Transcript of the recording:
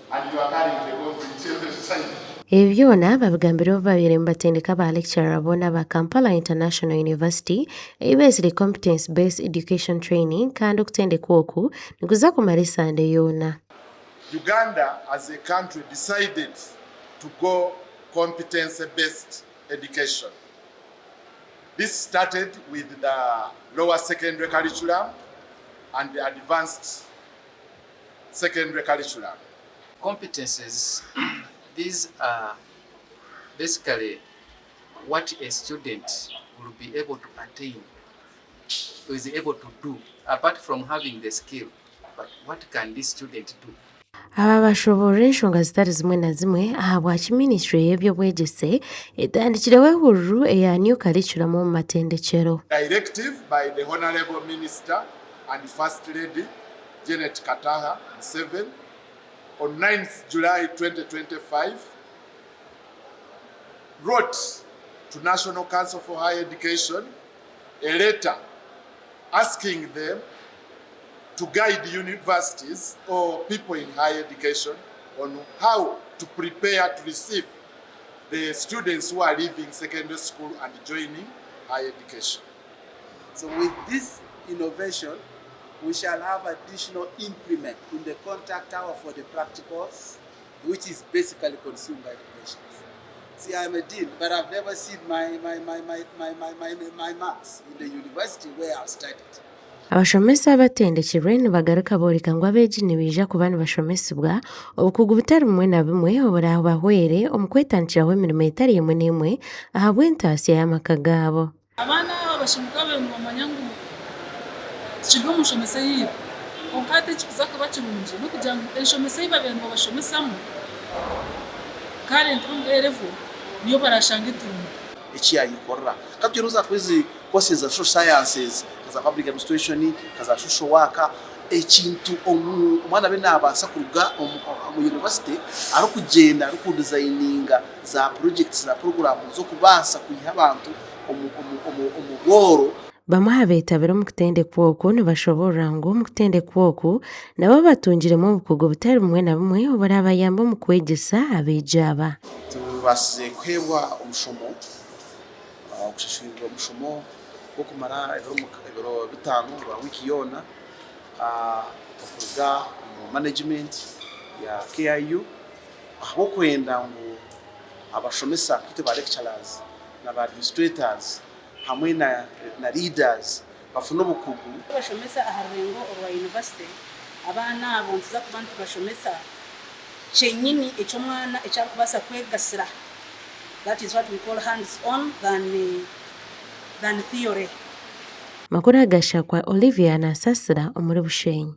And you are carrying the bones in every side. Ebi byona babigambire obu babaire nibatendeka ba lecturer boona aba Kampala International University ei beetsire Competence Based Education Training kandi okutendekwa oku nikuza kumara esande yoona. Uganda as a country decided to go competency based education. This started with the lower secondary curriculum and the advanced secondary curriculum. Competences, these are basically what a student will be able to attain, is able to do, apart from having the skill, but what can this student do? Aba bashoboorora enshonga zitari zimwe na zimwe ahabwaki minisiture y'eby'obwegyese etandikireho ehururu eya New Curriculum omu matendekyero. Directive by the Honourable Minister and First Lady Janet Kataha Museveni on 9th July 2025 wrote to National Council for Higher Education a letter asking them to guide universities or people in higher education on how to prepare to receive the students who are leaving secondary school and joining higher education. So with this innovation, we shall have additional increment in the contact hour for the practicals, which is basically consumed by the patients. See, I'm a dean, but I've never seen my, my, my, my, my, my, my, my marks in the university where I've studied. Abashomesa abatendekirwe nibagaruka booreka ngu abeegi nibaija kuba nibashomesibwa obukugu butari bumwe na bumwe oburaabahwere omu kwetandikiraho emirimo etari emwe n'emwe ahabw'entaasya y'amaka gaabo. Abaana aba abashomi ku baabaire nibamanya ngu tukiri omu nshomesa eya ira, kwonka hati ekirikuza kuba kirungi n'okugira ngu enshomesa ei baabaire nibabashomesamu currently omu A level niyo baraashange eturimu. Eki yaayekorera. Ka tugire oza kwezi courses za social sciences nka za public administration, nka za social work, ekintu omwana abe naabaasa kuruga omu university arikugyenda arikudizayininga za projects za puroguraamu z'okubaasa kwiha abantu omu bworo. Bamwe aha beetabire omu kutendekwa oku nibashoboorora ngu omu kutendekwa oku nabo batungiremu obukugu butari bumwe na bumwe oburaabayambe omu kwegyesa abeegi aba. Tubaasize kuheebwa omushomo, kushashurirwa omushomo gw'okumara ebiro bitaano bwa wiiki yoona okuruga omu management ya KIU ahabw'okwenda ngu abashomesa itwe ba lecturers na ba administrators hamwe na leaders bafune obukugu. Tubashomesa aha rurengo orwa yunivasite, abaana abo nituza kuba nitubashomesa kyenyini eki omwana eki arikubaasa kwegasira, that is what we call hands on than than theory. Makuru aga Shakwa Olivia Nasasira omuri Bushenyi.